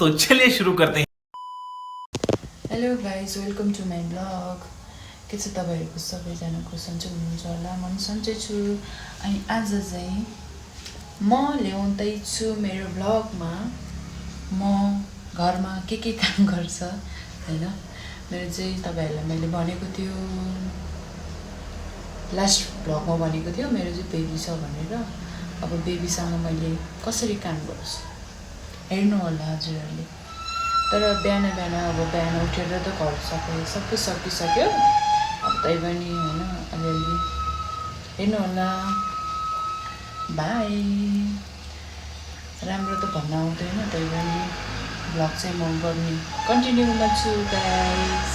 तो चलिए शुरू करते हैं। Hello guys, welcome to my blog. के छ तपाईँहरूको सबैजनाको सन्चै हुनुहुन्छ होला? म पनि सन्चै छु। अनि आज चाहिँ म ल्याउँदैछु मेरो ब्लगमा म घरमा के काम गर्छ हैन। मेरो चाहिँ तपाईँहरूलाई मैले भनेको थियो, लास्ट ब्लगमा भनेको थियो मेरो चाहिँ बेबी छ भनेर। अब बेबीसँग मैले कसरी काम गर्छु हेर्नु होला हजुरहरूले। तर बिहान उठेर त घर सबै सकिसक्यो। अब तैपनि होइन अलिअलि हेर्नु होला। बाई। राम्रो त भन्न आउँदैन, तैपनि ब्लग चाहिँ म गर्ने कन्टिन्यूमा छु गाइस।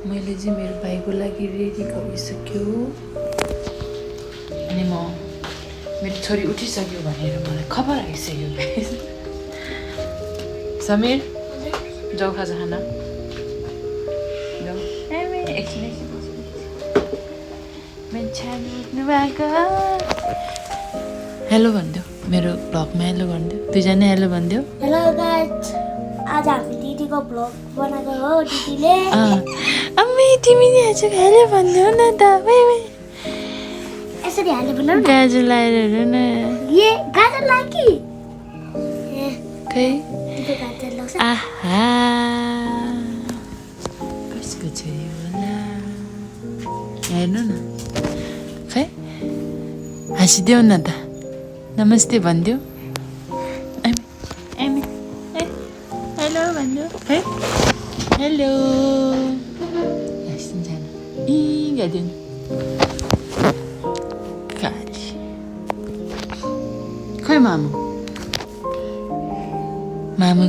मैले चाहिँ मेरो भाइको लागि रेडी गरिसक्यो अनि म मेरो छोरी उठिसक्यो भनेर मलाई खबर आइसक्यो गाइस। समीर जाऊ खाजा खाना जाऊ। एकछिन हेलो भनिदेऊ, मेरो ब्लगमा हेलो भनिदेऊ। दुईजना हेलो भनिदेऊ। हेलो गाइस, आज हामी दिदीको ब्लग बनाएको हो। दिदीले अम्मी तिमीले आज हेलो भनिदेऊ न त। यसरी हाले भन न। गाजर लाएर हेर न। ये गाजर लाकी खै दिदी गाजर लाग्छ। आहा कसको छोरी होला हेर्नु न। खै हाँसिदेऊ न त। नमस्ते भनिदेऊ। हेलो भनिदेऊ। है हेलो हाँसिन्छ गरिदिनु। काली खै मामु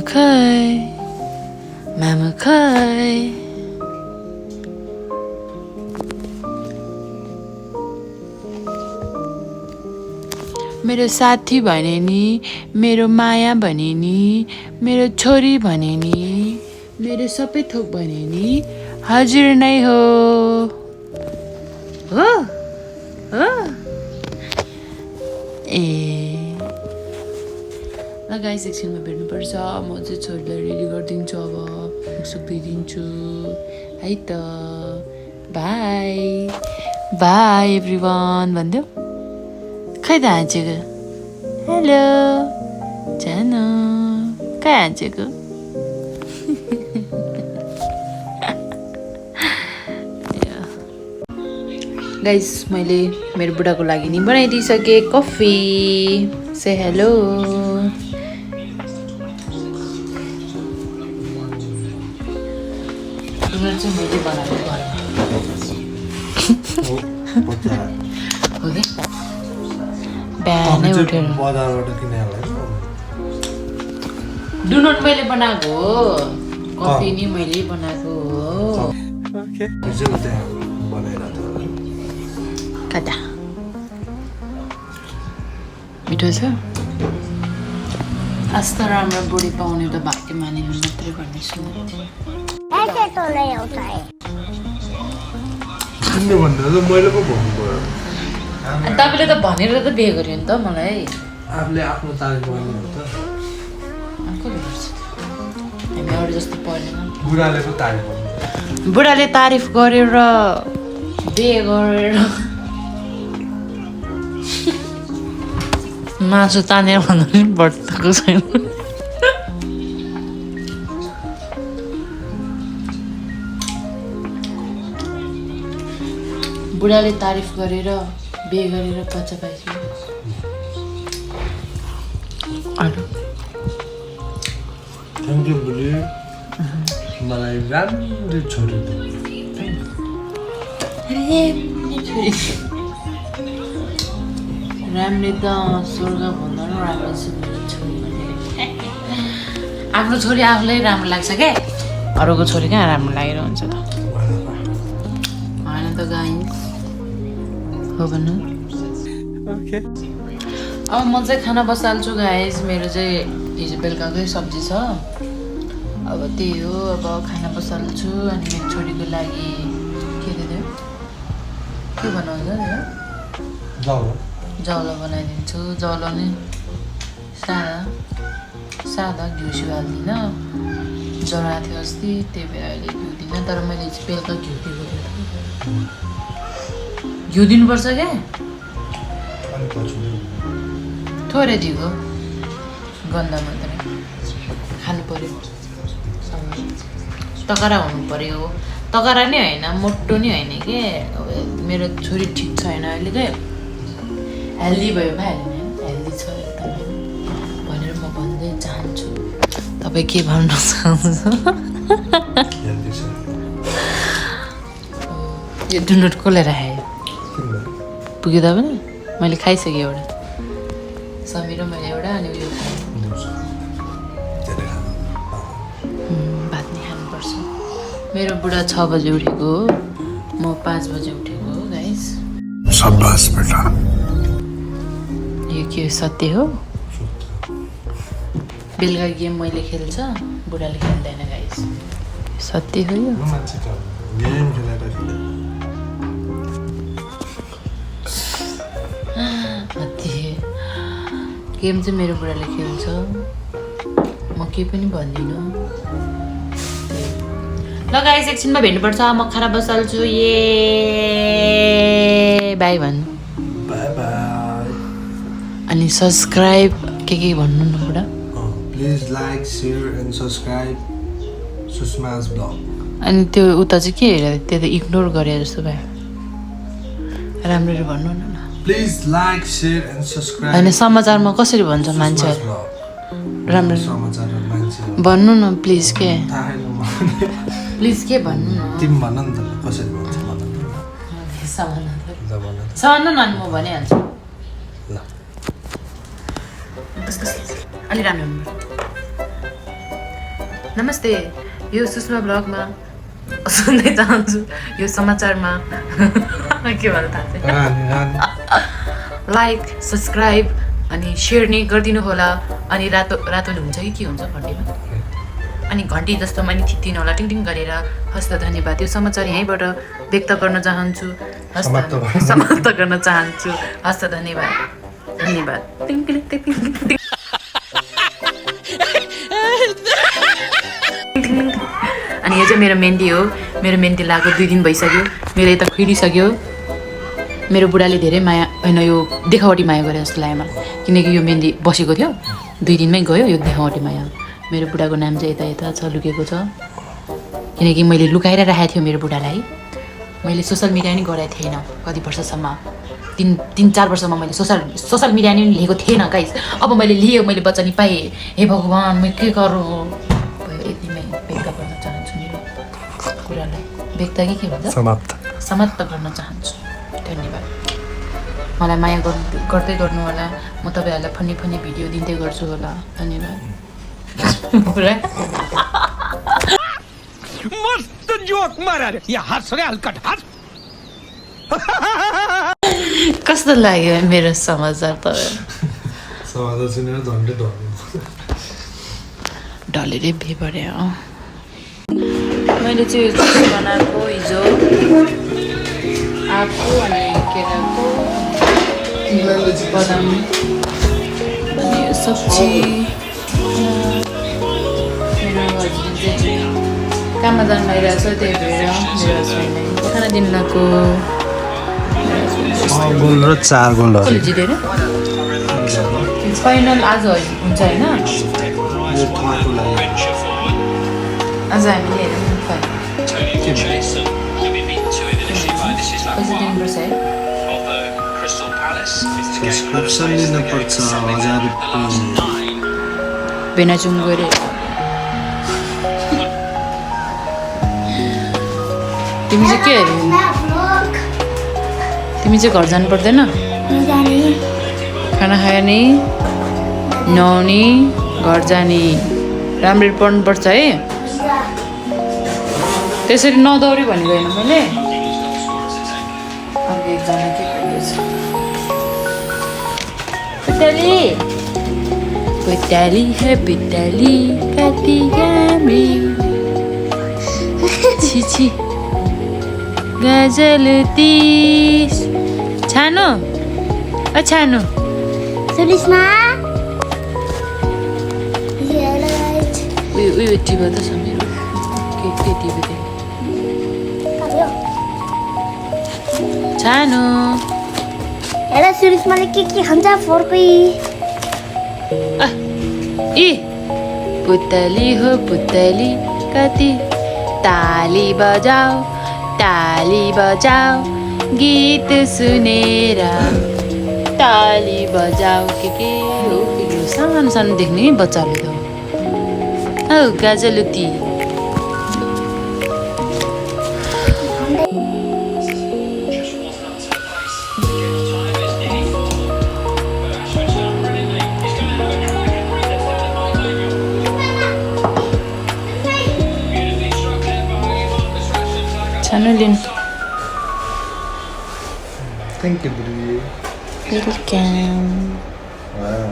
खै मेरो साथी भने नि, मेरो माया भने नि, मेरो छोरी भने नि, मेरो सबै थोक भने नि हजुर नै हो। हो ए ल गाइस, एकछिनमा भेट्नुपर्छ। म चाहिँ छोरीलाई रेडी गरिदिन्छु। अब मुखसुख धोइदिन्छु है त। बाई बाई एभ्रिवान भनिदेऊ। खै त हाँचेको। हेलो जानु कहाँ हाँचेको। गाइस, मैले मेरो बुढाको लागि नि बनाइदिइसकेँ कफी। से हेलो। चाहिँ मैले बनाएको हो कि बिहानै उठेर डुनट मैले बनाएको हो। कफी नि मैले बनाएको हो। कता मिठो छ। आज त राम्रो बुढी पाउने त भाग्य मानिनु मात्रै भन्ने सुनेको थिएँ। तपाईँले त भनेर त बिहे गर्यो नि त मलाई। आफूले आफ्नो तारिफ गर्नु हो त। कसले गर्छ? हामी अरू जस्तो पढेन। बुढाले पो तारिफ गर्नु। बुढाले तारिफ गरेर बिहे गरेर मासु तानेर भन्दा पनि बढ्दको छैन। बुढाले तारिफ गरेर बिहे गरेर बच्चा पाइसक्यो। अरू थ्याङ्क यू बुढी, मलाई राम्रो छोरी दिनु। राम्रै त स्वर्ग भन्दा पनि राम्रो छ मेरो छोरी। आफ्नो छोरी आफूलाई राम्रो लाग्छ क्या, अरूको छोरी कहाँ राम्रो लागेर हुन्छ त। होइन त गाइस हो भन्नु। अब म चाहिँ खाना बसाल्छु गाइस। मेरो चाहिँ हिजो बेलुकाकै सब्जी छ। अब त्यही हो, अब खाना बसाल्छु। अनि मेरो छोरीको लागि के दियो के बनाउँछ जौलो बनाइदिन्छु। जौलो नि सादा सादा घिउ सिउ हाल्दिनँ ज्वरो आएको थियो अस्ति त्यही भएर अहिले घिउ दिनँ तर मैले चाहिँ बेलुका घिउ दिएको थिएँ घिउ दिनुपर्छ क्या थोरै दिएको गन्ध मात्रै खानु पऱ्यो तकरा हुनु पऱ्यो तकरा नै होइन मोटो नै होइन के अब मेरो छोरी ठिक छैन अहिले चाहिँ हेल्दी भयो भइहाल्यो नि हेल्दी छ एकदमै भनेर म भन्दै चाहन्छु तपाईँ के भन्न चाहन्छ यो डुनट कसले राखेँ पुग्यो त पनि मैले खाइसकेँ एउटा समीर मैले एउटा अनि उयो खाएँ भात नै खानुपर्छ मेरो बुढा 6 बजे उठेको हो म 5 बजे उठेको हो गाइस शाबाश बेटा यो के सत्य हो बेलुका गेम मैले खेल्छ बुढाले खेल्दैन गाइस सत्य हो यो गेम चाहिँ मेरो बुढाले खेल्छ म केही पनि भन्दिनँ ल गाइस एकछिनमा भेट्नुपर्छ म खाना बसाल्छु ये बाई भन्नु बाई बाई अनि सब्सक्राइब के भन्नु न बुढा please like share and subscribe Sushma's blog अनि त्यो उता चाहिँ के हेरेर त्यो त इग्नोर गरे जस्तो भयो राम्ररी भन्नु न please like share and subscribe होइन समाचारमा कसरी भन्छ मान्छेहरू राम्ररी समाचार मान्छे भन्नु न प्लिज के थाहा छैन प्लिज के भन्नु न तिमी भन नि त कसरी भन्छ भन सामान न म भनिहाल्छु ल अलि राम्रो नमस्ते यो सुषमा ब्लगमा सुन्दै चाहन्छु यो समाचारमा के भन्छ थाहा छैन लाइक सब्सक्राइब अनि सेयर नै गरिदिनु होला अनि रातो रातो हुन्छ कि के हुन्छ घन्टीमा अनि घन्टी जस्तो मैले थिच्दिनु होला टिङ गरेर हस्त धन्यवाद यो समाचार यहीँबाट व्यक्त गर्न चाहन्छु समाप्त गर्न चाहन्छु हस्त धन्यवाद धन्यवाद अनि यो चाहिँ मेरो मेहन्दी हो मेरो मेहन्दी लगाएको 2 दिन भइसक्यो मेरो यता खिरिसक्यो मेरो बुढाले धेरै माया होइन यो देखावटी माया गरे जस्तो लाग्यो मलाई किनकि यो मेहन्दी बसेको थियो 2 दिनमै गयो यो देखावटी माया मेरो बुढाको नाम चाहिँ यता छ लुकेको छ किनकि मैले लुकाएर राखेको थियो मेरो बुढालाई मैले सोसल मिडिया नि गराएको थिएन कति वर्षसम्म 3-4 वर्षमा मैले सोसल मिडिया नि लिएको थिएन गाइस अब मैले लिएँ मैले बच्चा नि पाएँ हे भगवान् म के गरौँ यतिमै व्यक्त गर्न चाहन्छु मेरो कुरालाई व्यक्त के भन्छ समाप्त गर्न चाहन्छु धन्यवाद मलाई माया गर्दै गर्नु होला म तपाईँहरूलाई फनी भिडियो दिँदै गर्छु होला धन्यवाद मस्त जोक मारा रे या हँस रे हल्का हँस कस्तो लाग्यो मेरो समाचार तपाईँ समाचार सुनेर झन्डै डलेरै बेपरे मैले चाहिँ यो जुस बनाएको हिजो आँपको अनि केराको बदाम अनि यो सब्जी मेरो हस्बेन्ड चाहिँ काममा जानु लागिरहेको छ त्यही भएर मेरो हस्बेन्डलाई खाना दिनु लगाएको गोल र 4 गोलहरू कसले जितेर फाइनल आज हुन्छ होइन आज हामीले हेरौँ पैसा दिनुपर्छ है सब्सक्रिप्सन लिनुपर्छ 1000 रुपियाँ बेनाचुङ गएर तिमी चाहिँ के हेऱ्यौ तिमी चाहिँ घर जानु पर्दैन खाना खायो नि नुहाउने घर जाने राम्ररी पढ्नुपर्छ है त्यसरी नदौडी भनेको होइन मैले अर्को एकजना के गर्दैछ पुतली है पुतली कति राम्री छिछि गजल 30 छानो छानो सुनिस्मा यो यो टिभी त छ मेरो के टिभी थियो सानो हेर सुरिसमाले के खान्छ फोरकै ए पुतली हो पुतली कति ताली बजाऊ गीत सुनेर ताली बजाऊ के हो यो सानो सानो देख्ने बच्चाले त औ गाजलुती सानो लिनु Thank you, buddy. Welcome Wow.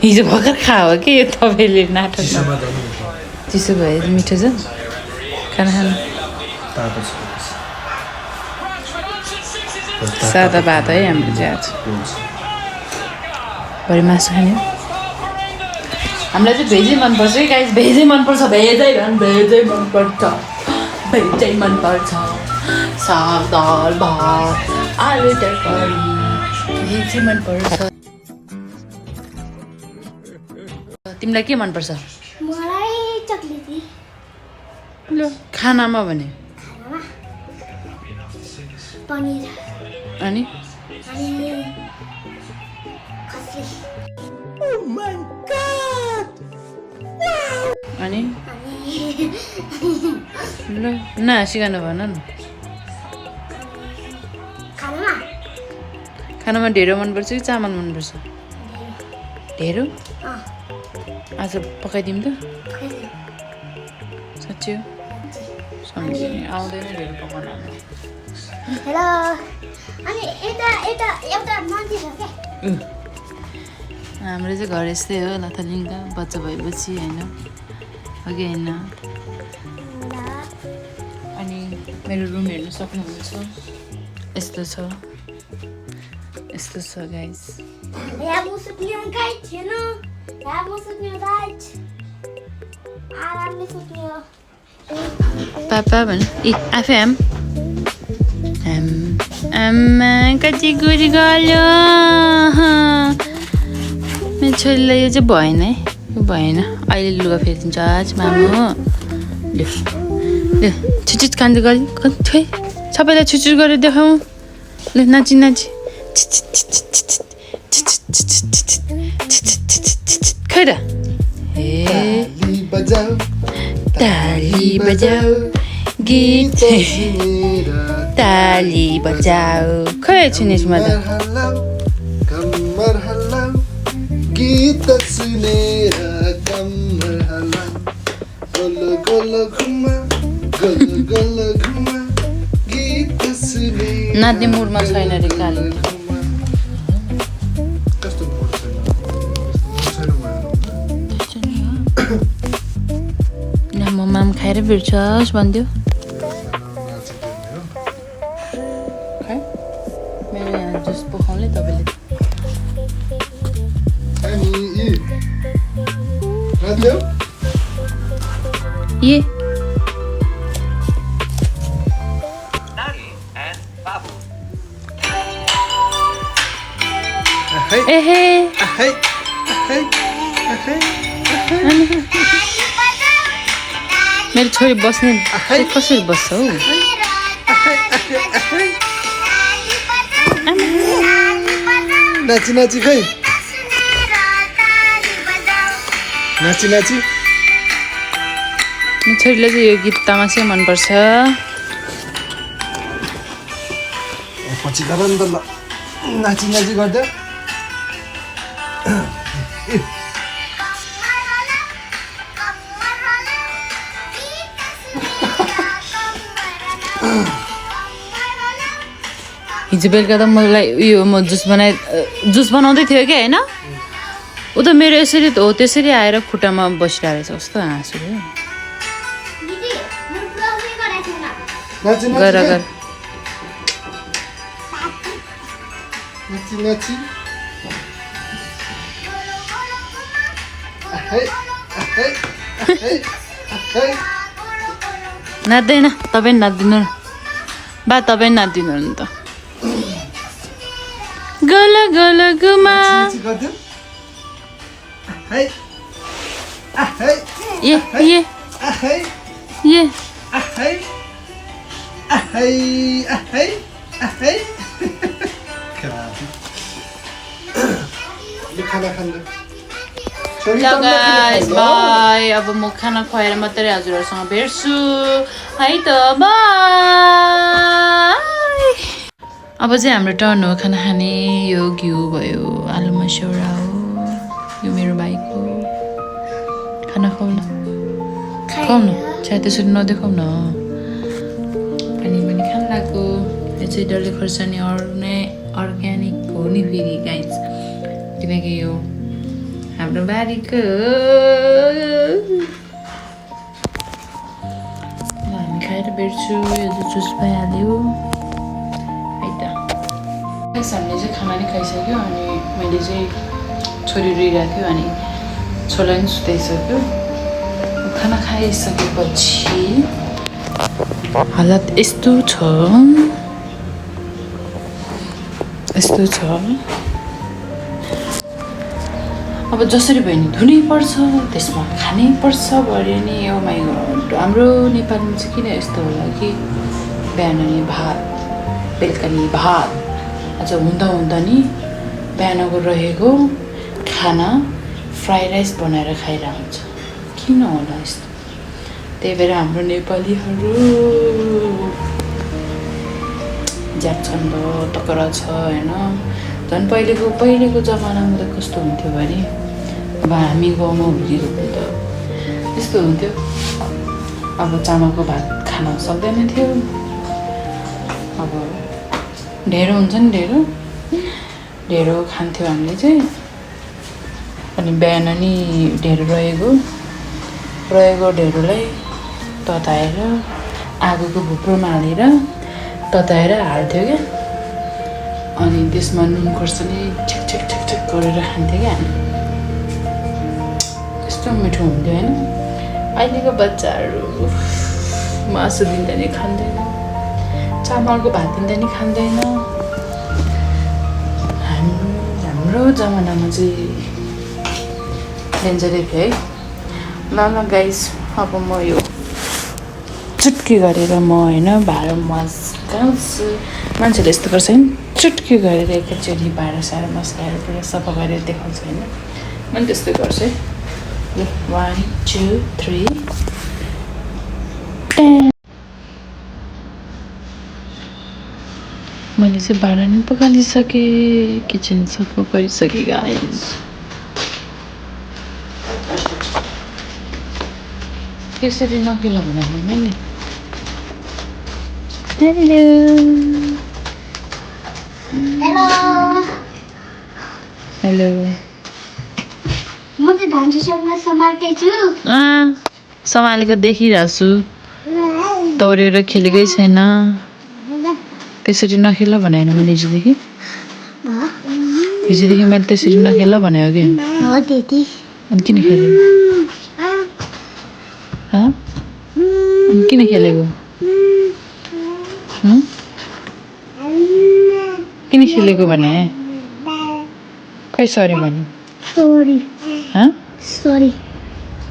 हिजो भर्खर खायो कि यो तपाईँले नाटक चिसोमा जानु चिसो भयो मिठो छ खाना खानु तातो छ सादा भात है हाम्रो चाहिँ आज भरे मासु खाने हामीलाई चाहिँ भेजै मनपर्छ है गाइस भेजै मनपर्छ भेजै मनपर्छ साग दाल भात आलु तरकारी भेजै मनपर्छ तिमीलाई के मनपर्छ मलाई चक्लेटी ल खानामा भने पनिर अनि अनि खसी अनि अनि ल नहाँसिकन भन न खानामा खानामा ढेँडो मनपर्छ कि चामल मनपर्छ ढेँडो आज पकाइदिउँ त साँच्चै हो सम्झिने आउँदैन ढेँडो पकाउन हेलो अनि एउटा मान्छे छ क्या हाम्रो चाहिँ घर यस्तै हो लथालिङ्ग बच्चा भएपछि होइन अघि होइन अनि मेरो रुम हेर्नु सक्नुहुन्छ यस्तो छ गाइस यहाँ म सुत्ने गाइड थिएन यहाँ म सुत्ने गाइड आरामले सुत्ने हो पापा भन् ए आफै आम्मा कति गुड गल्यो मेरो छोरीलाई यो चाहिँ भएन है यो भएन अहिले लुगा फेरिदिन्छ आज मामु लु छुचुच खान्छ गरी खोइ सबैलाई छुचुच गरेर देखाउँ ल नाची खै र ए ताली बजाऊ गीत ताली बजाऊ खै छुनेसमा त कम्मर हल्लाऊ गीत सुनेर कम्मर हल्लाऊ गोल घुमा गीत सुनेर नाच्ने मुडमा छैन रे काली कस्तो मोड छैन माम खाएर बिर्छस् भन्थ्यो मेरो यहाँ जुस पकाउनु तपाईँले ए एहे मेरो छोरी बस्ने कसरी बस्छ हौ नाची खै नाची मेरो छोरीलाई चाहिँ यो गीत तमासै मनपर्छ पछि गर नि त ल नाची गर्दा हिजो बेलुका त मलाई उयो म जुस बनाउँदै थियो कि होइन ऊ त मेरो यसरी हो त्यसरी आएर खुट्टामा बसिरहेको रहेछ कस्तो हाँसो गर नाच्दैन तपाईँ नाच्दिनु बा तपाईँ नाच्दिनु नि त गल गल गुमा ए ए ए ल गाइस बाई अब म खाना खुवाएर मात्रै हजुरहरूसँग भेट्छु है त बाई अब चाहिँ हाम्रो टर्न हो खाना खाने यो घिउ भयो आलु मस्यौरा हो यो मेरो भाइको खाना खुवाउन खुवाउन चाहे त्यसरी नदेखाउ न पानी पनि खान लाग्यो यो चाहिँ डल्ले खोर्सानी अर्ग्यानिक हो नि फेरि गाइस किनकि यो हाम्रो बारीको हामी खाएर भेट्छु यो त जुस भइहाल्यो है त गाइस हामीले चाहिँ खाना नि खाइसक्यो अनि मैले चाहिँ छोरी रोइरहेको थियो अनि छोरा नि सुताइसक्यो खाना खाइसकेपछि हालत यस्तो छ अब जसरी भयो नि धुनै पर्छ त्यसमा खानै पर्छ भन्यो नि यो माइ गड हाम्रो नेपालमा चाहिँ किन यस्तो होला कि बिहान नि भात बेलुका नि भात अझ हुँदा नि बिहानको रहेको खाना फ्राई राइस बनाएर खाइरहेको हुन्छ किन होला यस्तो त्यही भएर हाम्रो नेपालीहरू ज्याचन्द तकरा छ होइन झन् पहिलेको जमानामा त कस्तो हुन्थ्यो भने अब हामी गाउँमा हुर्किएको त त्यस्तो हुन्थ्यो अब चामलको भात खान सक्दैन थियो अब ढेँडो हुन्छ नि ढेँडो खान्थ्यो हामीले चाहिँ अनि बिहान नि ढेँडो रहेको ढेँडोलाई तताएर आगोको भुप्रोमा हालेर तताएर हाल्थ्यो क्या अनि त्यसमा नुन खोर्सानी ठिक गरेर खान्थ्यो क्या हामी यस्तो मिठो हुन्थ्यो होइन अहिलेको बच्चाहरू मासु दिँदा नि खाँदैन चामलको भात दिँदा नि खाँदैन हाम्रो जमानामा चाहिँ डेन्जरै थियो है ल गाइस अब म यो चुट्की गरेर म होइन भाँडा मस्काउँछु मान्छेले यस्तो गर्छ होइन चुट्की गरेर एकैचोटि भाँडा सारा मस्काएर पुरा सफा गरेर देखाउँछ होइन मैले त्यस्तै गर्छु है ल 1 2 3 मैले चाहिँ भाँडा नि पखालिसकेँ किचन सफा गरिसकेँ गाइस त्यसरी नखेला भने मैले हेलो म चाहिँ भान्जीसँग समातेछु सम्हालेको देखिरहेको छु दौडेर खेलेकै छैन त्यसरी नखेल भने होइन मैले हिजोदेखि मैले त्यसरी नखेल भने हो कि अनि किन खेलेको अनि किन खेलेको किन खेलेको भने खै सरी भने सरी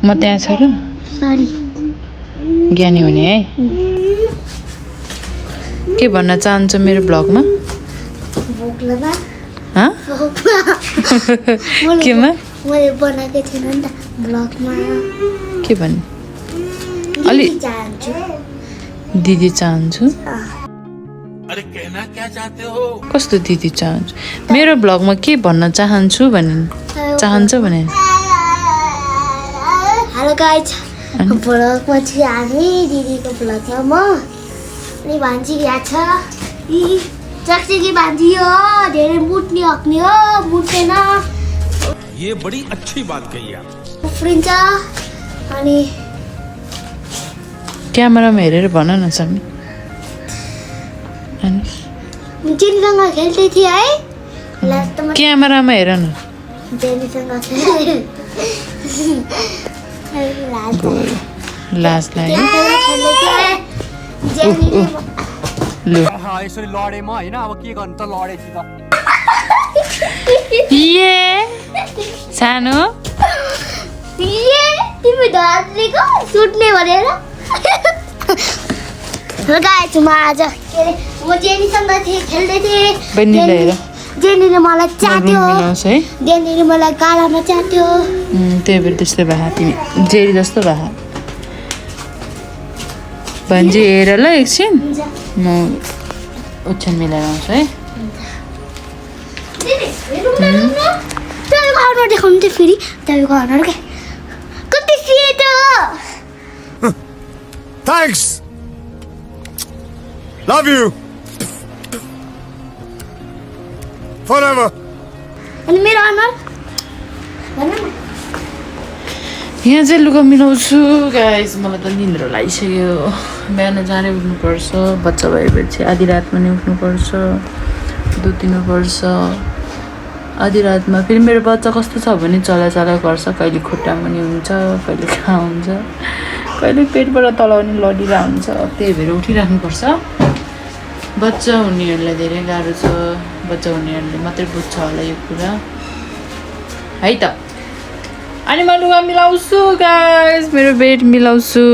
म त्यहाँ छ र ज्ञानी हुने है के भन्न चाहन्छ मेरो ब्लगमा केमा मैले बनाएको थिएन नि त ब्लगमा के भन्ने अलि दिदी चाहन्छु कस्तो दिदी चाहन्छु मेरो ब्लगमा के भन्न चाहन्छु भने चाहन्छ भने हेलो गाइस ब्लगमा चाहिँ हामी दिदीको ब्लगमा म अनि भान्जी यहाँ छ चकचकी भान्जी हो धेरै मुट्ने हक्ने हो मुट्दैन ये बड़ी अच्छी बात कही आप उफ्रिन्छ अनि क्यामेरामा हेरेर भन न समी अनि जेनीसँग खेल्दै थिएँ है लास्टमा क्यामेरामा हेर न जेनीसँग लाज लाग्यो लु यसरी लडेँ म होइन अब के गर्नु त लडेपछि त सानो तिमी धर्नेको सुट्ने भनेर गाएछ म आज के अरे म जेनीसँग थिएँ खेल्दै थिएँ जेनीले मलाई च्याट्यो जेनीले मलाई गालामा च्याट्यो त्यही भएर त्यस्तो भए तिमी जेरी जस्तो भए भन्जी हेर ल एकछिन म ओछ्यान मिलाएर आउँछु है तपाईँको अनुहार देखाउनु थियो फेरि तपाईँको अनुहार क्या कति सेतो Thanks. Love you. Forever. अनि मेरो अनुहार भन न यहाँ चाहिँ लुगा मिलाउँछु गाइस मलाई त निन्द्रा लागिसक्यो बिहान जाने उठ्नुपर्छ बच्चा भएपछि आधी रातमा नि उठ्नुपर्छ दुध दिनुपर्छ आधी रातमा फेरि मेरो बच्चा कस्तो छ भने चला चला गर्छ कहिले खुट्टामा नि हुन्छ कहिले कहाँ हुन्छ कहिले पेटबाट तलाउ नि लडिरहेको हुन्छ त्यही भएर उठिराख्नुपर्छ बच्चा हुनेहरूलाई धेरै गाह्रो छ बच्चा हुनेहरूले मात्रै बुझ्छ होला यो कुरा है त अनि म लुगा मिलाउँछु गाइस मेरो बेड मिलाउँछु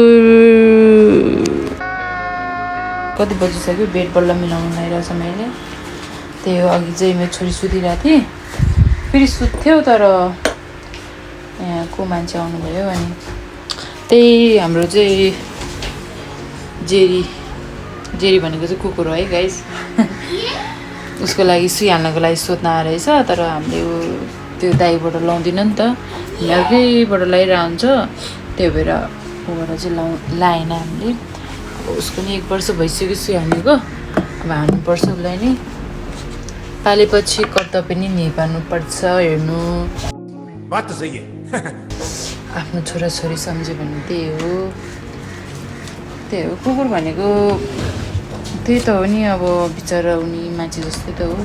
कति बजिसक्यो बेड बल्ल मिलाउनु लागिरहेछ मैले त्यही हो अघि चाहिँ मेरो छोरी सुतिरहेको थिएँ फेरि सुत्थ्यो तर यहाँ को मान्छे आउनुभयो अनि त्यही हाम्रो चाहिँ जेरी भनेको चाहिँ कुकुर हो है गाइस उसको लागि सुइहाल्नको लागि सोध्न आएछ तर हामीले त्यो दाइबाट लाउँदैन नि त अर्कैबाट लगाइरहेको हुन्छ त्यही भएर ऊबाट चाहिँ लाएन हामीले अब उसको नि 1 वर्ष भइसक्यो सुइहाल्नेको अब हाल्नुपर्छ उसलाई नि पालेपछि कर्तव्य नि निभाउनुपर्छ हेर्नु बात तो सही है. आफ्नो छोराछोरी सम्झ्यो भने त्यही हो कुकुर भनेको त्यही त हो नि अब बिचरा उनी मान्छे जस्तै त हो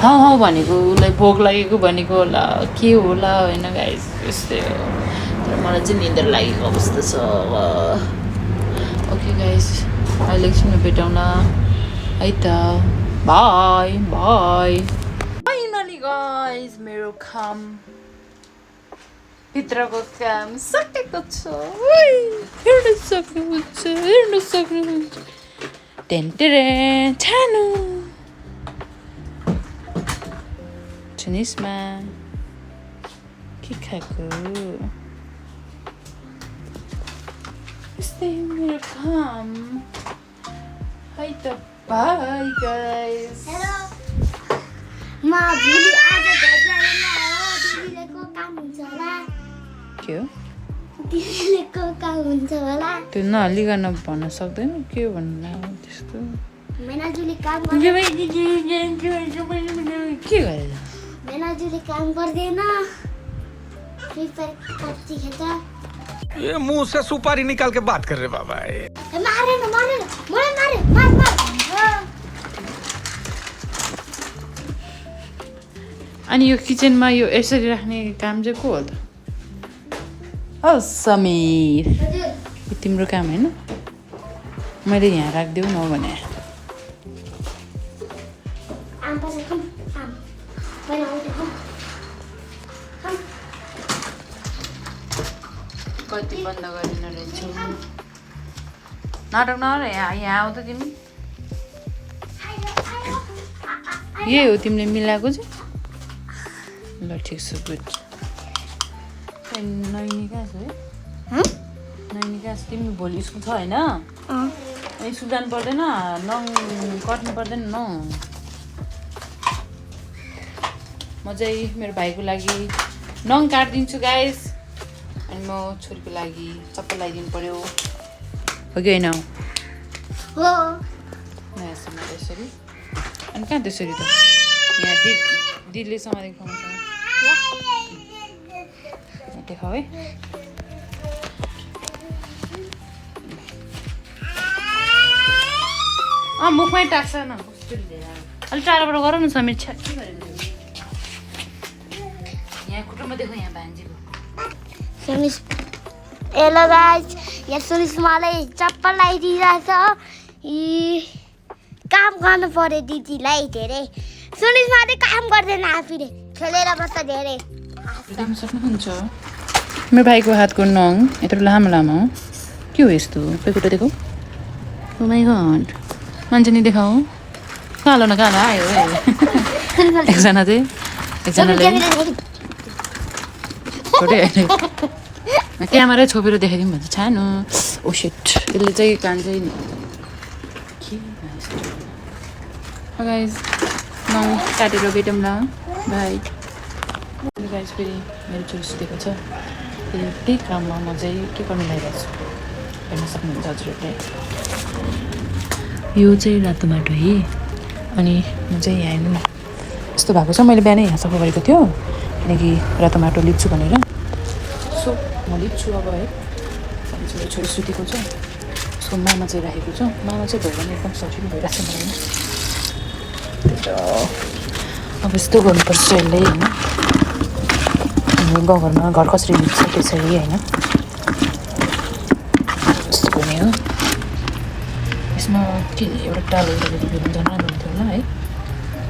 हौ भनेको उसलाई भोक लागेको भनेको होला के होला होइन गाइस यस्तै हो तर मलाई चाहिँ निन्द्रा लागेको अवस्था छ ओके गाइस अहिले एकछिनमा भेटौँला है त बाई फाइनली गाइस मेरो काम भित्रको काम सकेको छ हेर्न सक्नुहुन्छ टेन्टेरे छानु सुनिसमा के खाएको यस्तै मेरो काम है त बाई गाइस हेलो म भोलि आज घर जाँदैन हो दिदीले को काम हुन्छ होला के हो दिदीले को काम हुन्छ होला त्यो नलिकन भन्न सक्दैन के भन्नु त्यस्तो मेनाजुले काम के गरेर मेनाजुले काम गर्दैन फ्री फायर पब्जी खेल्छ ये मुंह से सुपारी निकाल के बात कर रहे बाबा मारे मलाई मारे मार अनि यो किचनमा यो यसरी राख्ने काम चाहिँ को हो त ओ समीर यो तिम्रो काम होइन मैले यहाँ राखिदेऊ न भने आम पर्छ खाम आम पहिला उठे खाम कति बन्द गरिन रहेछु नाटक नगर यहाँ आऊ त तिमी यही हो तिमीले मिलाएको चाहिँ ल ठिक छ गुड नैनी कहाँ छ है नैनी कहाँ छ तिमी भोलि स्कुल छ होइन स्कुल जानु पर्दैन नङ कट्नु पर्दैन न म चाहिँ मेरो भाइको लागि नङ काटिदिन्छु गाइस अनि म छोरीको लागि चप्पल लगाइदिनु पर्यो हो कि होइन हो नयाँसम्म त्यसरी अनि कहाँ त्यसरी त यहाँ दिदीले समातेको ठाउँमा देखाऊ है मुखमै टाक्छ न अलिक टाढाबाट गर न समीर छ्या के गरेर यहाँ खुट्टोमा देखो यहाँ भान्जीको सुनिस हेलो गाइस यहाँ सुनिस मलाई चप्पल लगाइदिइरहेछ काम गर्नु पर्यो दिदीलाई धेरै सुनिस मात्रै काम गर्दैन आफूले खेलेर बस्छ धेरै देख्न सक्नुहुन्छ मेरो भाइको हातको नङ यत्रो लामो लामो के हो यस्तो खोइ खुट्टा देखाऊ ओ माई गड मान्छे नि देखाऊ कालो न कालो आयो एकजनाले छोटै क्यामेरा छोपेर देखाइदिउँ भन्छ छानो ओ सिट यसले चाहिँ कान चाहिँ गाइज नङ काटेर बेटौँ ल भाइ गाइज फेरि मेरो छोरी सुतेको छ फेरि त्यही काममा म चाहिँ के गर्नु लागिरहेको छु हेर्न सक्नुहुन्छ हजुरहरूले यो चाहिँ रातो माटो है अनि म चाहिँ यहाँ हेर्नु यस्तो भएको छ मैले बिहानै यहाँ सफा गरेको थियो किनकि रातो माटो लिप्छु भनेर सो म लिप्छु अब है अनि चाहिँ छोरी सुतेको छ उसको मामा चाहिँ राखेको छ मामा चाहिँ भयो भने एकदम सजिलो भइरहेको छ मलाई अब यस्तो गर्नुपर्छ यसले होइन गाउँघरमा घर कसरी लिप्छ त्यसरी होइन यस्तो गर्ने हो यसमा के एउटा टालो लिएर झन् राम्रो हुन्थ्यो होला है र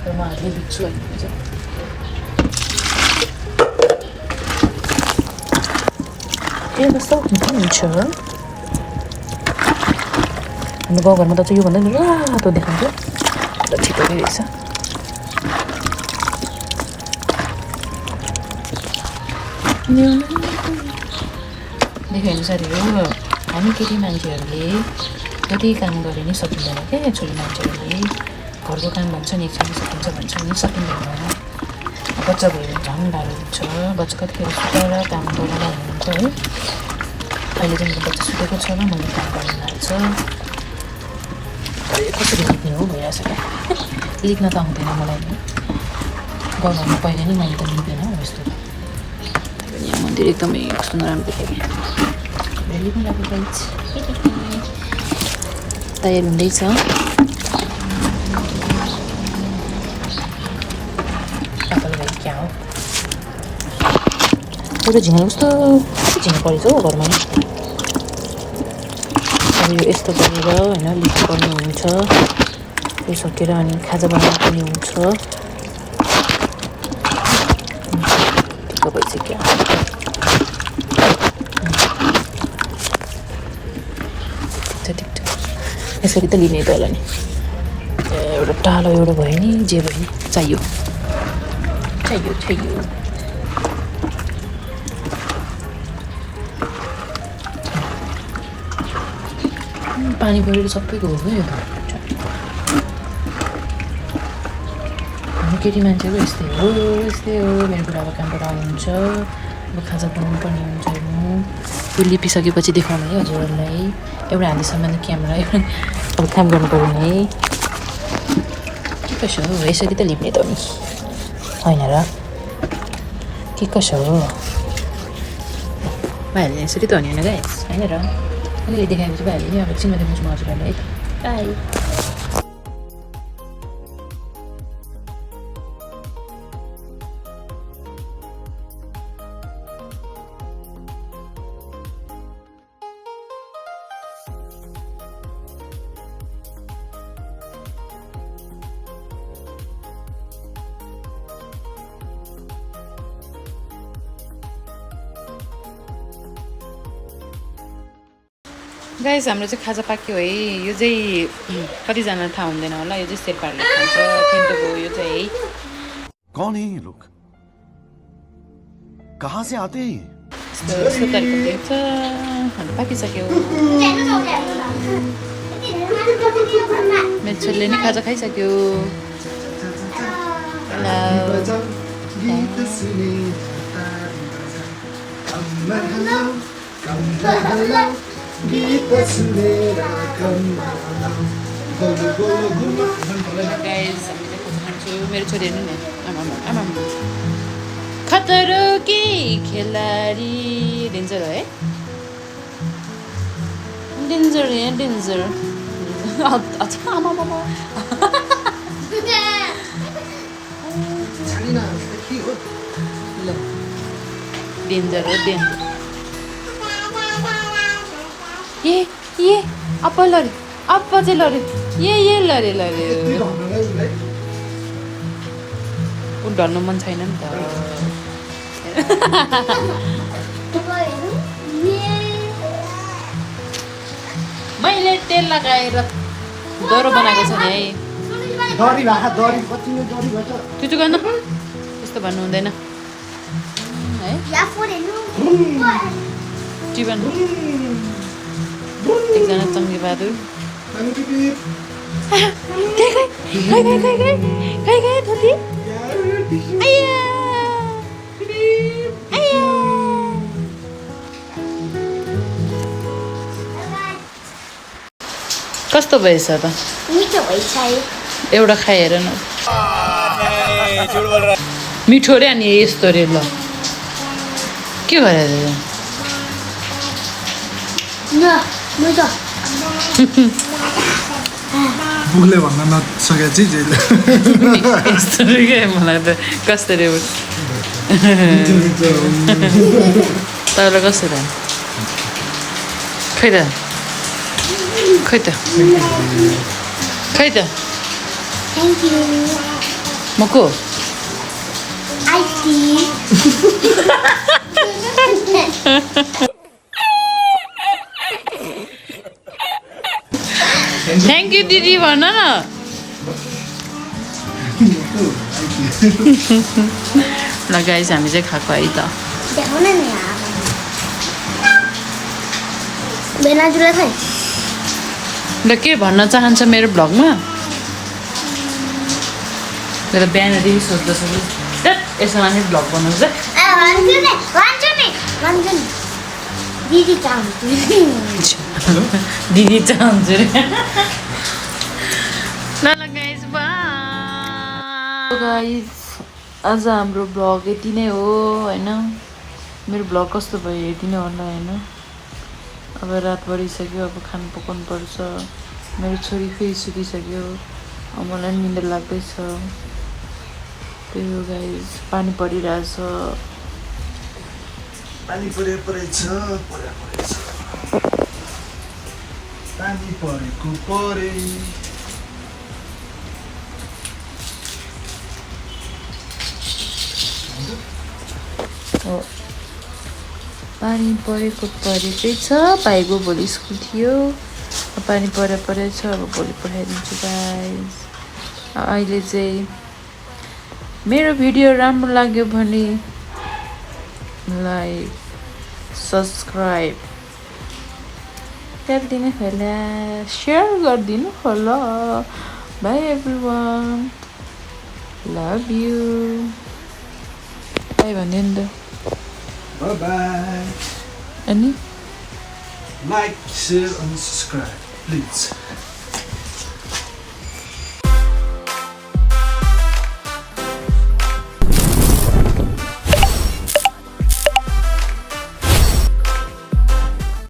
म हातले लिप्छु होइन चाहिँ ए कस्तो हुन्छ हाम्रो गाउँघरमा त चाहिँ योभन्दा नि रातो देखाउँछ छिटो रहेछ देख्यो भने साथीहरू हामी केटी मान्छेहरूले कति काम गरे नि सकिँदैन क्या छोरी मान्छेहरूले घरको काम भन्छ नि एकछिन सकिन्छ भन्छ नि सकिँदैन बच्चा भयो भने झन् गाह्रो हुन्छ बच्चा कतिखेर सुतेर काम गरेर हुनुहुन्छ है अहिले चाहिँ मेरो बच्चा सुतेको छ र मैले काम गर्न लाग्छ कसरी लेख्ने हो भइरहेछ क्या लेख्न त आउँदैन मलाई नि गाउँघरमा पहिले नि मैले त लेख्दैन हो यस्तो यहाँ मन्दिर एकदमै कस्तो नराम्रो देखेँ लेख्नु लागेको तयार हुँदैछ पापाले भाइ क्या हो एउटा झिङ्गा कस्तो झिङ्गा परेछ हौ घरमा नि अब यो यस्तो गरेर होइन लिप्नु पर्ने हुन्छ यो सकेर अनि खाजा बनाउनु पनि हुन्छ ठिक्क भइसक्यो ठिक छ यसरी त लिने त होला नि एउटा टालो एउटा भयो नि जे भयो नि चाहियो पानी परेर सबैको हो यो केटी मान्छेको यस्तै हो मेरो बुढाको कामबाट आउनुहुन्छ अब खाजा बनाउनु पर्ने हुन्छ हेर्नु यो लिपिसकेपछि देखाउनु है हजुरहरूलाई एउटा हालीसम्म क्यामेरा एउटा अब काम गर्नु पऱ्यो नि है के कसो हो यसरी त लिप्ने त नि होइन र के कसो हो भाइहरूले यसरी त हो नि होइन गाइस होइन र अलिकति देखाएपछि भाइहरूले नि अब एकछिनमा देखाउँछु म हजुरहरूलाई है बाई गाइस हाम्रो चाहिँ खाजा पाक्यो है यो चाहिँ कतिजना थाहा हुँदैन होला यो चाहिँ शेर्पाहरूले खान्छ केन्टोको यो चाहिँ है कौन है ये लोग कहाँ से आते हैं यस्तो तरिकाले देख्छ अनि पाकिसक्यो मेरो छोरीले नि खाजा खाइसक्यो मेरो छोरी हेर्नु नि आमा खतरो के खेलाडी डेन्जर हो है डेन्जर अच्छा आमा ल डेन्जर हो डेन्जर ये अप्पा लरे अप्पा चाहिँ लरे ये लरे ऊ ढल्नु मन छैन नि त मैले तेल लगाएर डह्रो बनाएको छ नि है त्यो गर्नु त्यस्तो भन्नु हुँदैन है जीवन एकजना चङ्गे बहादुर कस्तो भएछ त मिठो भइछ एउटा खाइ हेर न मिठो रे अनि यस्तो रे ल के भएर मिठो मुखले भन्न नसके चिज यस्तो रे क्या मलाई त कस्तो रे तपाईँलाई कस्तो रे खै त थ्याङ्क यू म को आइटी थ्याङ्क यू दिदी भन न ल गाइस हामी चाहिँ खाएको है त देखाउन नि बेनाजुरा खै ल के भन्न चाहन्छ मेरो भ्लगमा मेरो बिहानदेखि सोच्दैछु यसो माथि भ्लग बनाउँछ भन्छु नि दिदी चाहन्छु दिदी चाहन्छु रे ल गाइस गाइस आज हाम्रो भ्लग यति नै हो होइन मेरो भ्लग कस्तो भयो यति नै होला होइन अब रात बढिसक्यो अब खाना पकाउनु पर्छ मेरो छोरी फेरि सुतिसक्यो अब मलाई निन्दा लाग्दैछ त्यही हो गाइस पानी परिरहेछ पानी परेछ पानी परेको परे पानी परेको परेकै छ भाइको भोलि स्कुल थियो पानी परेछ अब भोलि पठाइदिन्छु गाइस अहिले चाहिँ मेरो भिडियो राम्रो लाग्यो भने लाइक सब्सक्राइब गरिदिनु होला सेयर गरिदिनु होला by everyone love you by भन्यो नि त Bye-bye. अनि Like, share, and subscribe, please.